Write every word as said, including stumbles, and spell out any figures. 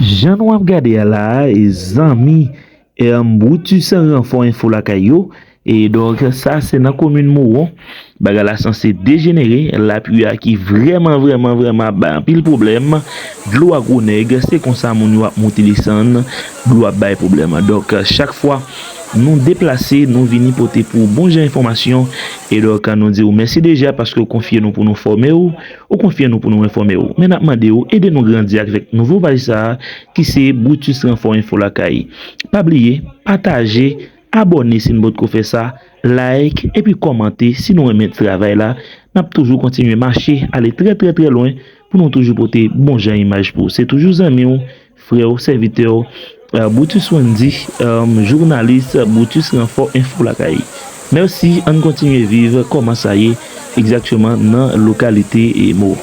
Jan nou ap gade a la a, e zanmi, em, Brutus Ranfò Enfo Lakay yo. E donk, sa se nan komin Mowon. Bagay la sanse dejenere. Lapli a ki vrèman, vrèman, vrèman ap bay anpil pwoblèm. Dlo a gwo nèg, se konsa moun yo ap monte desann. Dlo ap bay pwoblèm. Donk, chak fwa nou deplase, nou vini pote pou bon jan enfòmasyon. E donk, nou di w mèsi deja paske w konfye nou pou nou fòme w. Ou konfye nou pou nou enfòme w. Men n ap mande w ede nou grandi avèk nouvo paj sa a ki se Brutus Ranfò Enfo Lakay. Pa bliye, pataje, abòne si n potko fè sa, like epi kòmante si nou renmen travay la. N ap toujou kontinye mache, ale trè, trè, trè lwen pou nou toujou pote bon jan imaj pou w. Se toujou zanmi w, frè w, sèvitè w, eh, Brutus Wendy, eh, jounalis Brutus Ranfò Enfo Lakay. Mèsi, ann kontinye viv kòman sa ye egzakteman nan lokalite e mo.